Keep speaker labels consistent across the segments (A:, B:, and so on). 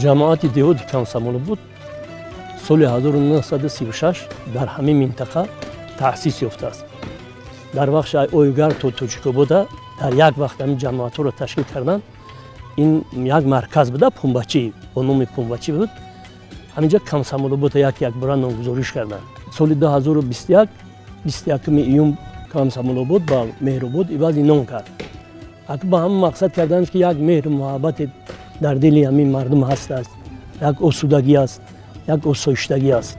A: Ҷамоати деҳоти Комсомолобод соли 1936 дар ҳамин минтақа таъсис ёфтааст. Дар вақти Ойгар то Тоҷикобода дар як вақт ҳамин ҷамоатҳоро ташкил карданд. Ин як марказ буда, Пумбачӣ бо номи Пумбачӣ буд. Ҳаминҷа Комсомолобода як якбора номгузориш карданд. Соли 2021 21 июн Комсомолобод ба Меҳробод ивази ном кард. Ба ҳамин мақсад карданд, ки як меҳру муҳаббате дар дили ҳамин мардум ҳастааст, як осудагӣ аст, як осоиштагӣ аст.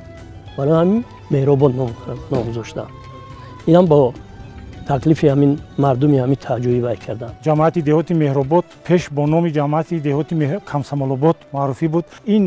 A: Барои ҳамин Меҳробод ном гузоштанд. Инам бо таклифи ҳамин мардуми ҳамин таҳҷоӣ вай карданд.
B: Ҷамоати деҳоти Меҳробод пеш бо номи ҷамоати деҳоти Комсомолобод маъруфӣ буд. Ин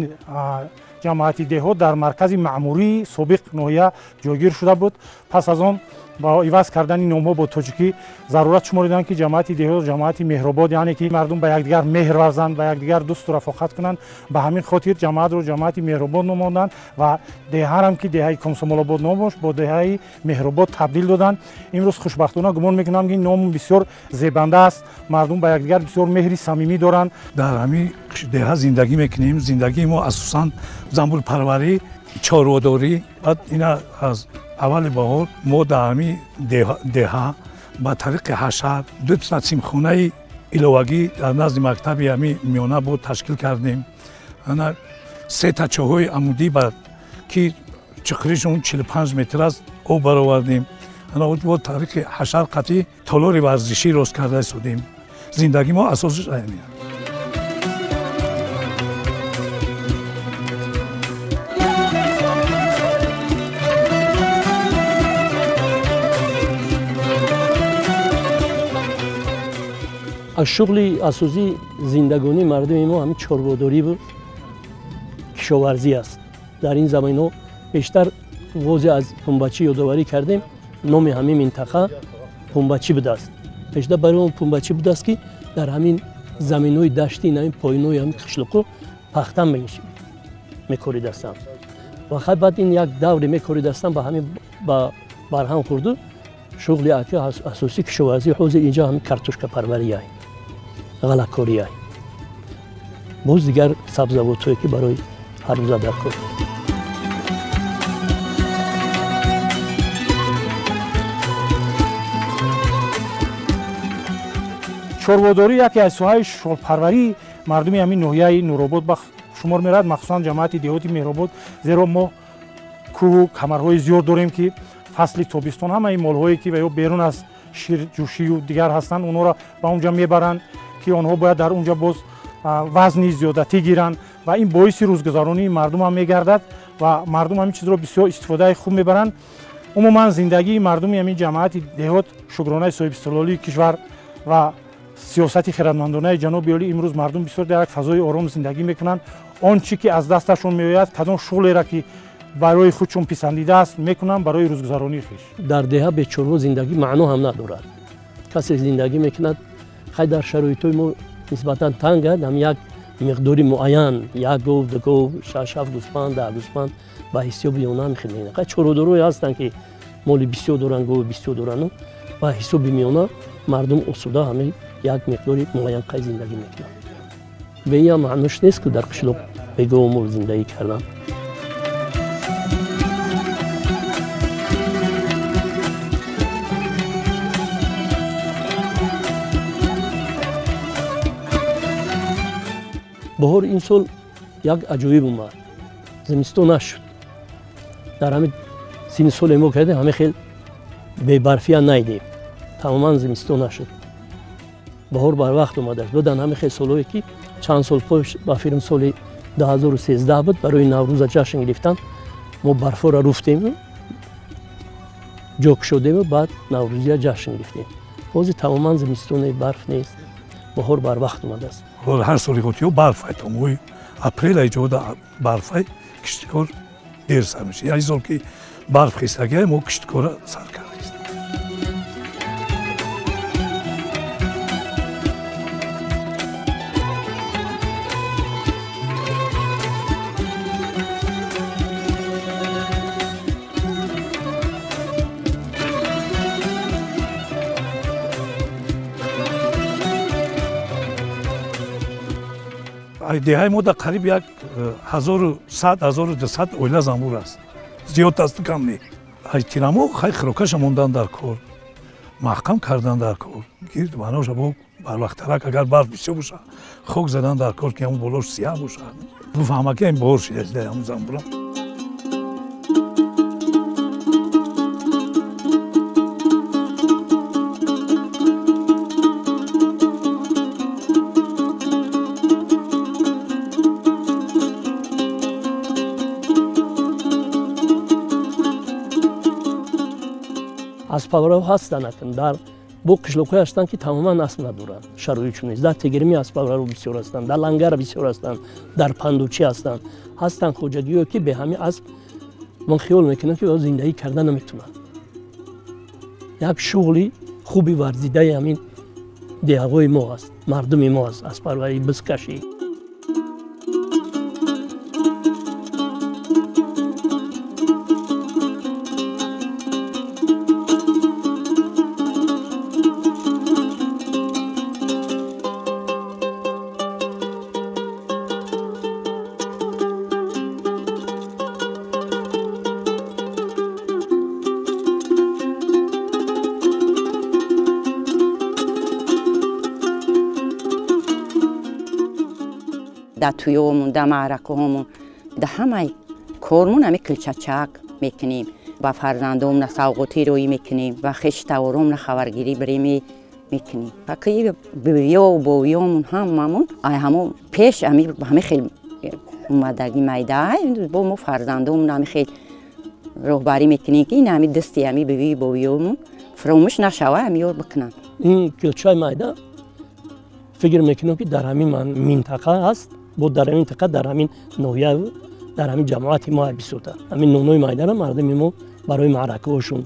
B: ҷамоати деҳот дар маркази маъмурии собиқ ноҳия ҷойгир шуда буд. Пас аз он бо иваз кардани номҳо бо тоҷикӣ зарурат шумориданд, ки ҷамоати деҳот ҷамоати Меҳробод, яъне ки мардум ба якдигар меҳр варзанд, ба якдигар дӯсту рафоқат кунанд. Ба ҳамин хотир ҷамоатро ҷамоати Меҳробод номонданд ва деҳарам, ки деҳаи Комсомолобод ном дошт, бо деҳаи Меҳробод табдил доданд. Имрӯз хушбахтона гумон мекунам, ки ном бисёр зебанда аст. Мардум ба якдигар бисёр меҳри самимӣ доранд.
C: Дар ҳамин деҳа зиндагӣ мекунем. Зиндагии мо асосан занбурпарварӣ, чорводорӣ. Баъд ина аз аввали баҳор мо дар ҳамин деҳа ба тариқи ҳашар дута симхонаи иловагӣ дар назди мактаби ҳамин миёна буд ташкил кардем. Ана сета чоҳҳои амудӣ, ки чуқуришон 45 метр аст, об баровардем. Ана бо тариқи ҳашар қатъӣ толори варзишӣ рост карда истодем. Зиндагии мо асосиш ҳамин.
A: Аз шуғли асосии зиндагонии мардуми мо ҳамин чорводорӣ кишоварзӣ аст. Дар ин заминҳо бештар возе аз Пумбачӣ ёдоварӣ кардем, номи ҳамин минтақа Пумбачӣ будааст. Бештар барои он Пумбачӣ будааст, ки дар ҳамин заминҳои даштӣ, ҳамин поинои ҳамин қишлоқҳо пахта мекоридастанд. Ва хай баъд ин як давре мекоридастанд, ба ҳамин ба барҳам хӯрду шуғли асосии кишоварзӣ ҳозир инҷо ҳамин картошкапарварӣ, ғалакорӣ, боз дигар сабзавотҳое, ки барои ҳаррӯза дар кор.
B: Чорводорӣ яке аз соҳаи шолпарварии мардуми ҳамин ноҳияи Нуробод ба шумор меравад, махсусан ҷамоати деҳоти Меҳробод, зеро мо кӯҳу камарҳои зиёд дорем, ки фасли тобистон ҳамаи молҳое, ки ва ё берун аз ширҷӯшию дигар ҳастанд, онҳоро ба онҷа мебаранд, ки онҳо бояд дар онҷа боз вазни зиёдатӣ гиранд ва ин боиси рӯзгузаронии мардум ҳам мегардад ва мардум ҳамин чизро бисёр истифодаи хуб мебаранд. Умуман зиндагии мардуми ҳамин ҷамоати деҳот шукронаи соҳибистиқлолии кишвар ва сиёсати хирадмандонаи ҷаноби олӣ имрӯз мардум бисёр дар як фазои ором зиндагӣ мекунанд. Он чӣ ки аз дасташон меояд, кадом шуғлеро ки барои худшон писандидааст, мекунанд барои рӯзгузаронии хеш.
A: Дар деҳа бечорво зиндагӣ маъно ҳам надорад. Касе зиндагӣ мекунад, хай дар шароитҳои мо нисбатан танг аст, ҳам як миқдори муайян, як гов, ду гов, шаш ҳафт гӯсфанд, 10 гӯсфанд ба ҳисоби миёна мехел мекунанд. Хай чорводорое ҳастанд, ки моли бисёр доранд, гови бисёр доранд, ба ҳисоби миёна мардум осуда ҳамин як миқдори муайян қай зиндагӣ мекунанд. Бе ин ҳам маънош нест, ки дар қишлоқ бе гову мол зиндагӣ кардан. Баҳор ин сол як аҷоиб омад, зимистон нашуд. Дар ҳамин синни соле мо кардем, ҳамин хел бебарфия найдем, тамоман зимистон нашуд. Баҳор барвақт омадааст. Будан ҳамин хел солҳое, ки чанд сол пеш, ба фирм соли 2013 буд, барои Наврӯза ҷашн гирифтан мо барфоро руфтем, ҷо кушодему баъд Наврӯзия ҷашн гирифтем. Ҳозир тамоман зимистоне барф нест, баҳор барвақт омадааст.
C: Ҳар соли хотиё барф то моҳи апрел иҷода барфай кишткор дер сар мешавад. Яъне сол ки барф хистагия, мо кишткора сар кардаистем. Деҳаи мо дар қариб 1100-1200 оила занбур аст. Зиёд аст, кам не. Ай тирамо хай хӯрокаша мондан дар кор, маҳкам кардан дар кор, гирд маноша бо барвақттарак агар барф бисёр боша, хок задан дар кор, ки ҳамон болош сиҳ боша. Бифаҳма ки ин бор шидааст ҳамон занбурам.
A: Аспаварҳо ҳастанд, дар бо қишлоқҳое ҳастанд, ки тамоман асп надоранд, шароитшон нест. Дар Тегерми аспаварҳо бисёр ҳастанд, дар Лангар бисёр ҳастанд, дар Пандучӣ ҳастанд. Ҳастанд хоҷагиҳое, ки бе ҳамин асп ман хиёл мекунам, ки зиндагӣ карда наметавонанд. Як шуғли хуби варзидаи ҳамин деҳаҳои мо аст, мардуми мо аст, аспарварӣ, бизкашӣ.
D: Дар туёмон, дар маъракаҳомон, дар ҳамаи кормон ҳами килчачак мекунем. Ба фарзандомона савғотӣ рӯӣ мекунем, ба хештаворомона хабаргирӣ бирем мекунем. Паки бивиёву бовиёмон ҳамамон ай ҳамо пеш ҳами хел омадагӣ майда, бо мо фарзандомона ҳами хел роҳбарӣ мекунем, ки ин ҳами дасти ҳами бивию бовиёмон фаромӯш нашава, ҳами ёр бикунанд.
A: Ин килчаи майда фикр мекунам, ки дар ҳамин минтақа ҳаст, бо дар ҳамин минтақа, дар ҳамин ноҳия, дар ҳамин ҷамоати мо бисёртар. Ҳамин нонои майдара мардуми мо барои маъракаҳошон,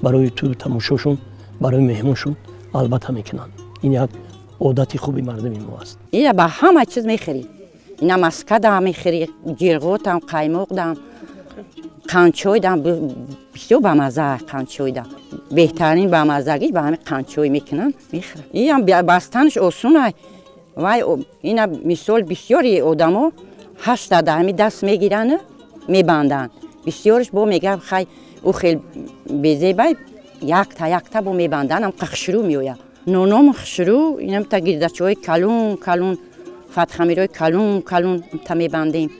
A: барои тӯю тамошошон, барои меҳмоншон албатта мекунанд. Ин як одати хуби мардуми мо аст.
D: Ина ба ҳама чиз мехӯрӣ. Ина маскадам мехӯрӣ, ҷирғотам, қаймоқдам, қанчойдам, бисёр бамаза қанчойдам. Беҳтарин бамазагӣ ба ҳамин қанчой мекунанд, мехӯранд. Инам бастанаш осон ай. Вай ина мисол бисёри одамо ҳашта дар ҳамин даст мегирану мебанданд. Бисёриш бо мегӯяд, хай ӯ хел безебай, якта якта бо мебанданд, ам хушрӯ меояд. Ноном хушрӯ, инам та гирдачаҳои калон калон, фатхамирҳои калон калон та мебандем.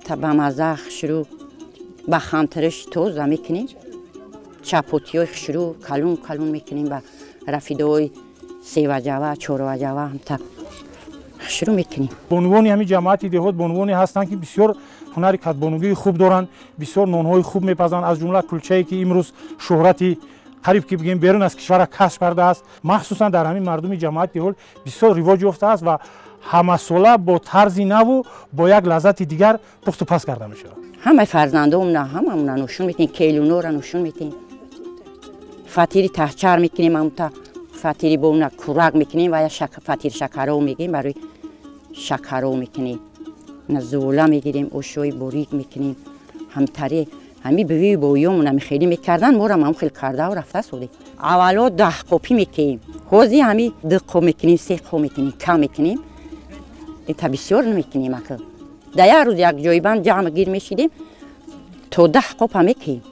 D: Та бамаза хушрӯ, ба хамтириш тоза мекунем. Чапотиҳои хушрӯ калон калон мекунем, ба рафидои севаҷава, чорваҷава ҳамта хушрӯ мекунем.
B: Бонувони ҳамин ҷамоати деҳот бонувоне ҳастанд, ки бисёр ҳунари кадбонугии хуб доранд, бисёр нонҳои хуб мепазанд, аз ҷумла кулчае, ки имрӯз шӯҳрати қариб ки бигем берун аз кишварро касб кардааст. Махсусан дар ҳамин мардуми ҷамоати деҳот бисёр ривоҷ ёфтааст ва ҳамасола бо тарзи наву бо як лаззати дигар пухту паз карда мешавад.
D: Ҳамаи фарзандомона ҳамамона нӯшон метиҳем, келунора нӯшон метиҳем, фатири таҳчар мекунем, ҳамта фатири бо уна курак мекунем ва я фатири шакаро мегирем, барои шакаро мекунем, зула мегирем, ошои борик мекунем. Ҳамтари ҳами бивию бовиёмон ҳами хеле мекарданд, морам ҳам хел кардаву рафта содем. Аввало 10 қопӣ мекунем, ҳозир ҳами 2 қоп мекунем, 3 қоп мекунем, кам мекунем, та бисёр намекунем. Ака дар як рӯз як ҷойбанд ҷамъ гир мешидем, то 10 қопа мекунем.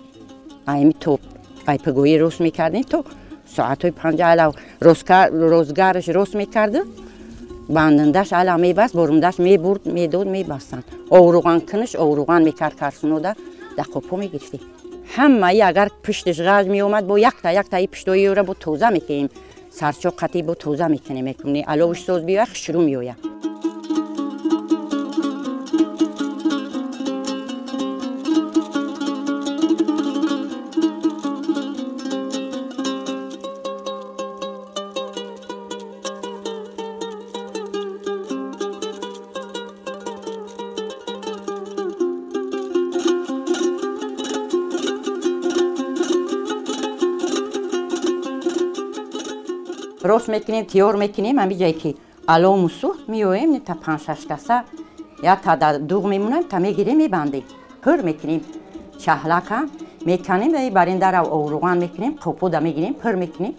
D: Ами то айпагоӣ рост мекардем, то соатҳои 5 ала розгараш рост мекард, бандандаш ала мебаст, борундаш мебурд, медод, мебастанд. Овруған кунаш овруған мекард, карсунода дар қопҳо мегирифтем. Ҳамаи агар пушташ ғаж меомад, бо якта яктаи пуштоиёра бо тоза мекунем, сарчоқ қатӣ бо тоза мекунем, мекунем, аловш соз биёяд, хушрӯ меояд. Рост мекунем, тиёр мекунем, ҳамин ҷое ки алому сӯхт меоем, та 5-6 каса я та дар дуғ мемонем, та мегирем, мебандем, пур мекунем, чаҳлака меканем, бар ин дара овруған мекунем, қопода мегирем, пур мекунем.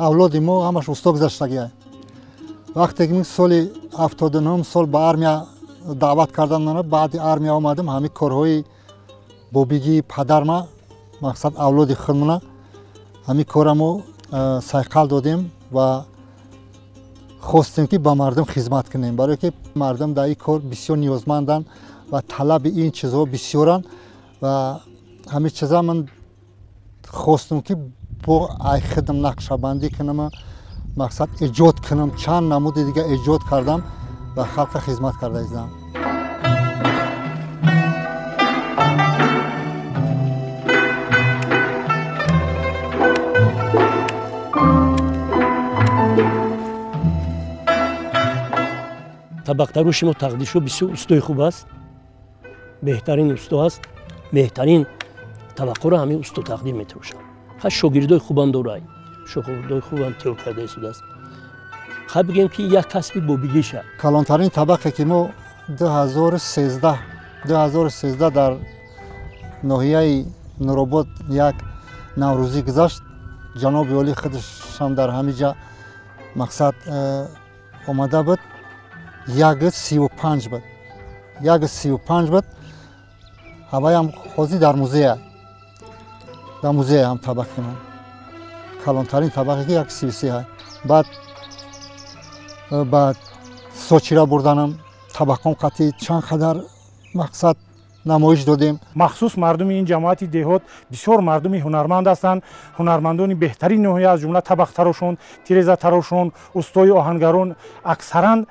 E: Авлоди мо ҳамаш усто гузаштагия. Вақте ки соли 79 сол ба армия даъват кардам, баъди армия омадам, ҳамин корҳои бобигии падарма, мақсад авлоди худмона, ҳамин корра мо сайқал додем ва хостем ки ба мардум хизмат кунем, барое ки мардум дар ин кор бисёр ниёзманданд ва талаби ин чизҳо бисёранд ва ҳамин чиза ман хостам ки бо ай худам нақшабандӣ кунам, мақсад эҷод кунам. Чанд намуди дига эҷод кардам ва халқа хизмат карда издам.
A: Табақтароши мо тақдиршо бисёр устои хуб аст, беҳтарин усто аст, беҳтарин табаққоро ҳамин усто тақдир метарошад. Ха шогирдои хубам дорад, шогирдои хубам тайёр карда истодааст. Ха бигем ки як касби бобигиша.
E: Калонтарин табақе ки мо 2013 дар ноҳияи Нуробод як наврӯзӣ гузашт, ҷаноби олӣ худашам дар ҳамин ҷа мақсад омада буд. 1,35 буд, 1,35 буд. Ҳаваям ҳозир дар музея, дар музея ҳам табақи ман калонтарин табақе ки 1,33. Баъд ба Сочира бурданам табақом қатъи чанд қадар мақсад намоиш додем.
B: Махсус мардуми ин ҷамоати деҳот бисёр мардуми ҳунарманд ҳастанд. Ҳунармандони беҳтарин ноҳия, аз ҷумла табақтарошон, тирезатарошон, устои оҳангарон, аксаран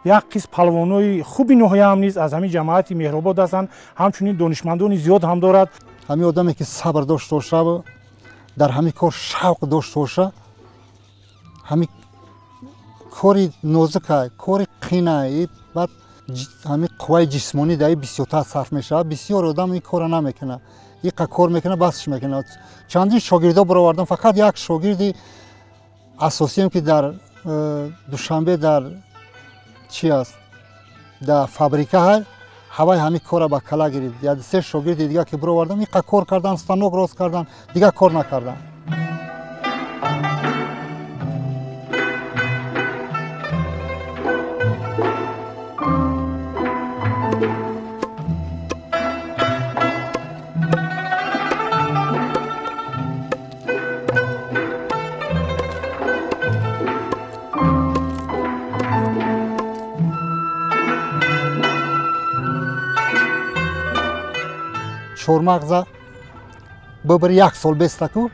B: як қисм палвонои хуби ноҳия ҳам низ аз ҳамин ҷамоати Меҳробод ҳастанд. Ҳамчунин донишмандони зиёд ҳам дорад.
E: Ҳамин одаме ки сабр дошта боша, дар ҳамин кор шавқ дошта боша, ҳамин кори нозука, кори қина, баъд ҳамин қувваи ҷисмонӣ дар ин бисёртар сарф мешавад. Бисёр одам ин корро намекунад, иқа кор мекунад, басш мекунад. Чандин шогирдо баровардам, фақат як шогирди асосием ки дар Душанбе дар чи аст, дар фабрика ҳай, ҳавай ҳамин корро ба кала гирифт. Я се шогирди дига ки баровардам, иқа кор кардан, станок рост кардан, дига кор накардан. Чормағза бибир як сол бестаку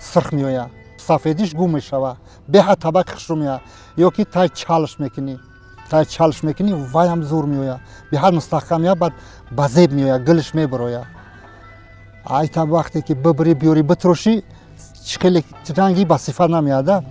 E: сирх меояд, сафедиш гум мешавад, беҳад табақи хушрӯ меояд. Ё ки тай чалш мекунӣ, тай чалш мекунӣ, вайам зур меояд, беҳад мустаҳкам меояд, баъд ба зеб меояд, гилш мебарояд. Айта вақте ки бибирӣ биёрӣ битрошӣ, хеле ранги ба сифат намеояд.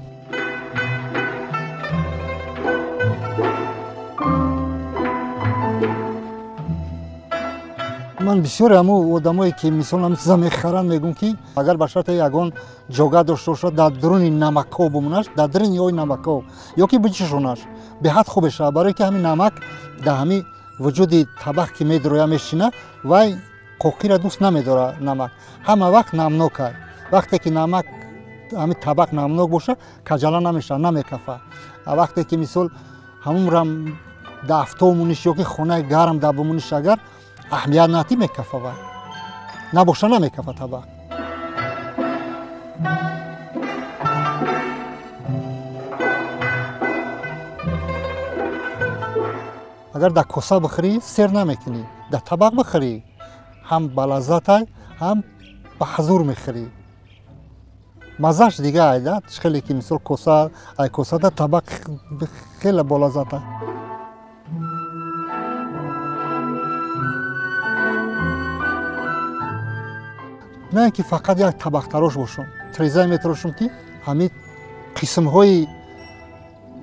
E: Ман бисёре ҳамун одамое ки мисол ҳамин чиза мехаранд, мегӯм ки агар ба шарте ягон ҷога дошта бошад, дар дуруни намакоб бимонаш, дар дуруни ои намакоб ё ки бичишонаш, беҳад хуб мешавад, барое ки ҳамин намак дар ҳамин вуҷуди табақ ки медроя мешина, вай қоқиро дӯст намедорад. Намак ҳама вақт намнок аст. Вақте ки намак ҳамин табақ намнок бошад, каҷала намешавад, намекафад. Вақте ки мисол ҳамунрам дар афтоб муниш ё ки хонаи гарм дар бимониш, агар аҳамият натӣ мекафа, вай набоша намекафа табақ. Агар дар коса бихӯрӣ сер намекунӣ, дар табақ бихӯрӣ ҳам ба лаззатай, ҳам ба ҳузур мехӯрӣ. Маззаш дига айда, хеле ки мисол коса, ай косада табақ хеле болаззата. На ин ки фақат як табақтарош бошам, трезае метарошам ки ҳамин қисмҳои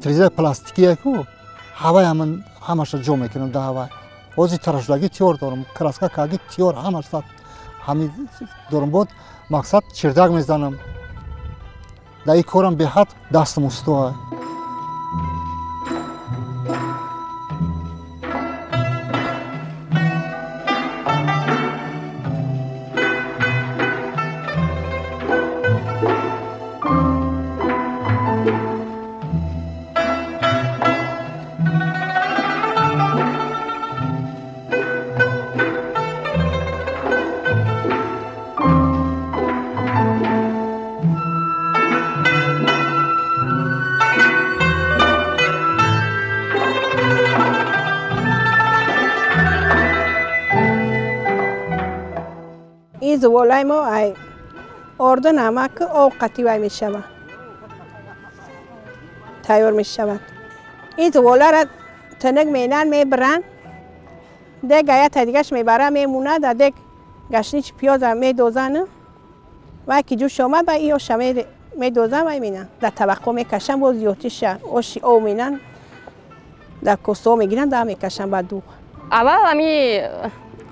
E: трезаи пластикие ку ҳавай ҳамин ҳамаша ҷо мекунам дар ҳавай. Ҳозир тарошдагӣ тиёр дорам, краска карди тиёр ҳамаш ҳамин дорам. Бод мақсад чирдак мезанам. Дар ин корам беҳад дастам устоа.
F: Зуволаи мо ай орду намак об қатӣ вай мешавад, тайёр мешавад. Ин зуволаро тинак менан, мебиранд, дег ята дигаш мебара, мемонад, дар дег гашнич пиёза медозанд, вай ки ҷӯш омад, ба ин оша медозанд, вай менанд. Дар табақҳо мекашанд, боз зиёдтиша оши об менанд, дар косаҳо мегиранд, дар мекашанд ба дуғ.
G: Аввал ами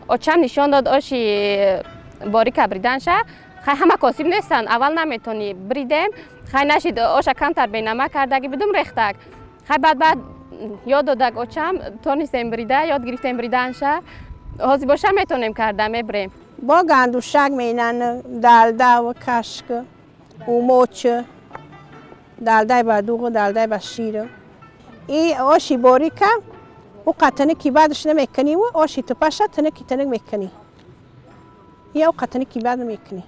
G: очам нишон дод оши борика бриданша. Хай ҳама косиб нестанд, аввал наметонӣ бридем, хай нашид оша камтар бенамак кардаги бидум рехтак. Хай баъд ёд додак очам, тонистем брида, ёд гирифтем бриданша. Ҳозир боша метонем карда, мебирем.
F: Бо гандушак менанд, далда, кашк, умоч, далдай ба дуғ, далдай ба шир. И оши борика ӯ қатани ки баъдаш намекунӣ, оши тупаша тиники тиник мекунӣ. Я ӯ қатани ки баъд намекунӣ.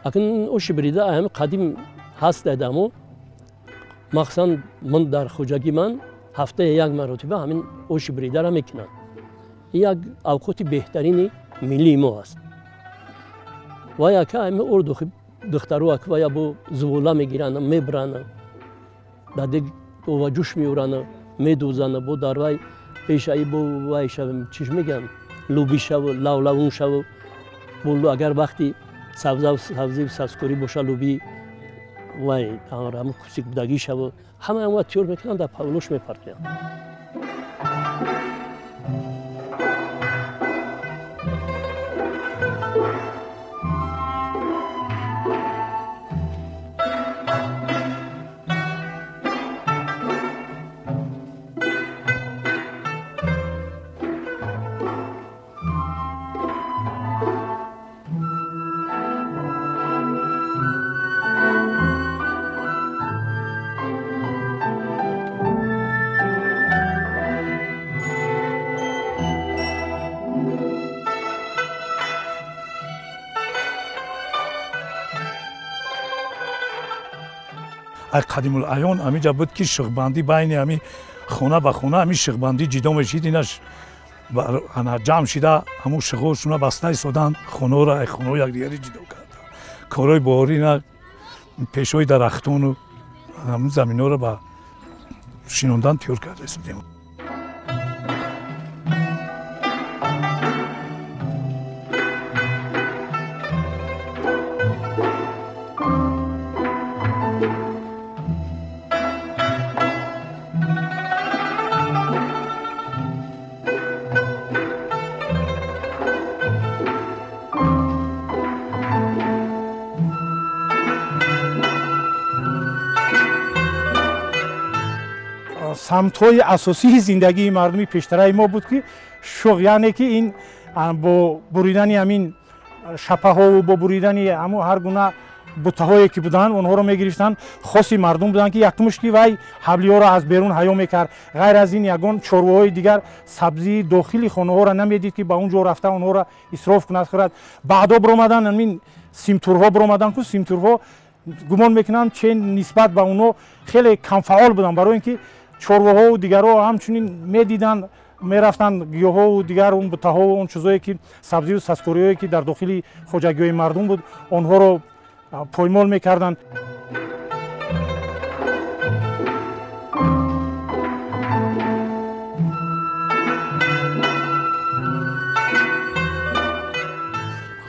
A: Акун оши брида ҳами қадим ҳаст дадамо. Махсусан ман дар хоҷагӣ ман ҳафтаи як маротиба ҳамин оши бридаро мекунанд. Ин як авқоти беҳтарини миллии мо аст. Ва яка ҳами орду духтаро ва я бо зувола мегиранд, мебиранд, дар дег ова ҷӯш меоранд, медӯзанд, бо дар вай пешаи бо вай шав, чиш мегӯянд, лӯбӣ шав, лавлавун шав, бо агар вақти сабзӣ сабзкорӣ боша, лӯбӣ вай ҳама кусик будагӣ шав, ҳама ҳама тиёр мекунанд, дар павлош мепартоянд.
C: Қадимулайён ҳаминҷа буд ки шиғбандӣ байни ҳами хона ба хона ҳами шиғбандӣ ҷидо мешид, инаш ҷамъ шида ҳамун шиғҳошуна баста истоданд, хонаҳоро ай хонаҳо якдигари ҷидо карданд. Корҳои баҳорӣ ина пешҳои дарахтону ҳамун заминҳоро ба шинондан тиёр карда истодем.
B: Самтҳои асосии зиндагии мардуми пештараи мо буд ки шуғ, яъне ки ин бо буридани ҳамин шапаҳову бо буридани ҳамун ҳар гуна бутаҳое ки буданд, онҳоро мегирифтанд, хоси мардум буданд ки якумш ки вай ҳавлиҳоро аз берун ҳаё мекард. Ғайр аз ин ягон чорвоҳои дигар сабзии дохили хонаҳоро намедид ки ба он ҷо рафта онҳоро исроф кунад, хӯрад. Баъдо биромаданд ҳамин симтурҳо, биромаданд ку симтурҳо гумон мекунанд че нисбат ба онҳо хеле камфаъол буданд, барои ин ки чорвоҳову дигарҳо ҳамчунин медиданд, мерафтанд гиёҳову дигар он бутаҳову он чизое ки сабзию сабзкориҳое ки дар дохили хоҷагиҳои мардум буд, онҳоро поймол мекарданд.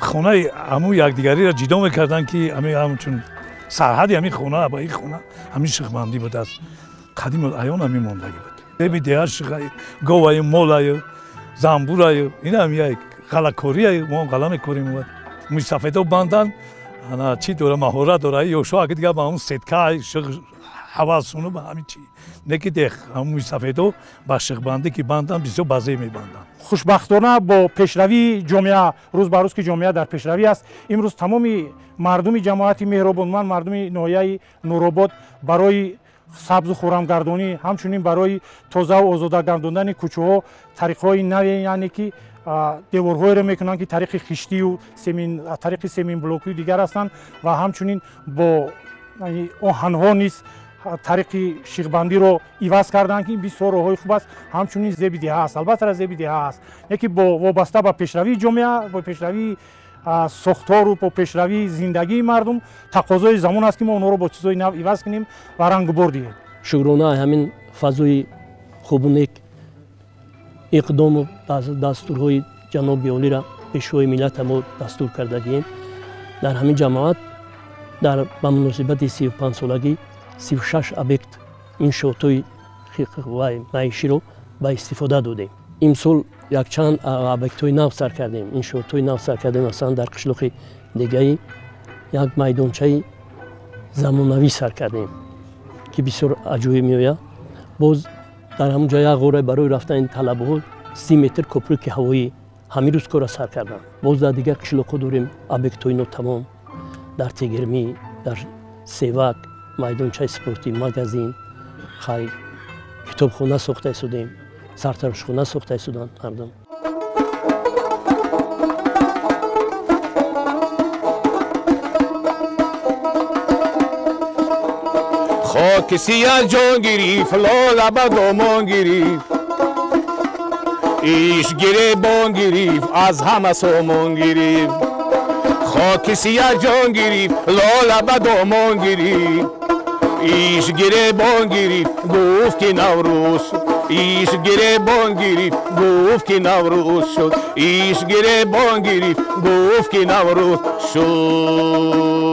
C: Хонаи ҳамун якдигариро ҷидо мекарданд ки ҳамчун сарҳади ҳамин хона ба ин хона ҳамин шиғбандӣ будааст. Қадимулайён ҳамин мондагӣ буд. Деби деҳа шиғаю, говаю, молаю, замбураю, ин ҳам як ғалакорию, мо ғала мекорем. Мӯйсафедо банданд, ана чӣ дора, маҳорат дора, ёшо аги дигар ба ҳамун сеткаи шиғ ҳавасуну ба ҳамин чӣ. Не ки дех, ҳамун мӯйсафедо ба шиғбандӣ ки банданд, бисёр базе мебанданд.
B: Хушбахтона бо пешравии ҷомеа, рӯз ба рӯз ки ҷомеа дар пешравӣ аст, имрӯз тамоми мардуми ҷамоати Меҳробод, ман мардуми ноҳияи Нуробод барои сабзу хӯрамгардонӣ, ҳамчунин барои тозаву озода гардондани кӯчаҳо тариқҳои наве, яъне ки деворҳоеро мекунанд ки тариқи хиштию тариқи семинблокию дигар ҳастанд ва ҳамчунин бо оҳанҳо низ тариқи шиғбандиро иваз карданд, ки ин бисёр роҳҳои хуб аст. Ҳамчунин зеби деҳа аст, албатта зеби деҳа аст, яке бо вобаста ба пешравии ҷомеа, бо пешравии сохтору бо пешравии зиндагии мардум тақозои замон аст, ки мо онҳоро бо чизҳои нав иваз кунем ва рангубор диҳем.
A: Шукрона ҳамин фазои хубу нек, иқдому дастурҳои ҷаноби олира, пешвои миллата мо дастур кардагием. Дар ҳамин ҷамоат дар ба муносибати 35-солагӣ 36 объект иншоотҳои маиширо ба истифода додем. Имсол якчанд объектҳои нав сар кардем, иншоотҳои нав сар кардем. Масалан, дар қишлоқи дегаи як майдончаи замонавӣ сар кардем, ки бисёр аҷоиб меояд. Боз дар ҳамон ҷо як ғора барои рафтани талабаҳо 30 метр копруки ҳавоӣ ҳамин рӯз кора сар кардам. Боз дар дигар қишлоқҳо дорем объектҳои нотамом: дар Тегермӣ, дар Севак майдончаи спортӣ, магазин, хай, китобхона сохта истодем, сартарошхона сохта истоданд мардум.
H: Хоки сия ҷон гирифт, лола ба домон гирифт, иш гиребон гирифт, аз ҳама сомон гирифт. Хоки сия ҷон гирифт, лола ба домон гирифт, иш гиребон гирифт, гуфт ки Наврӯз шуд. Иш гиребон гирифт, гуфт ки Наврӯз шуд. Иш гиребон гирифт, гуфт ки Наврӯз шуд.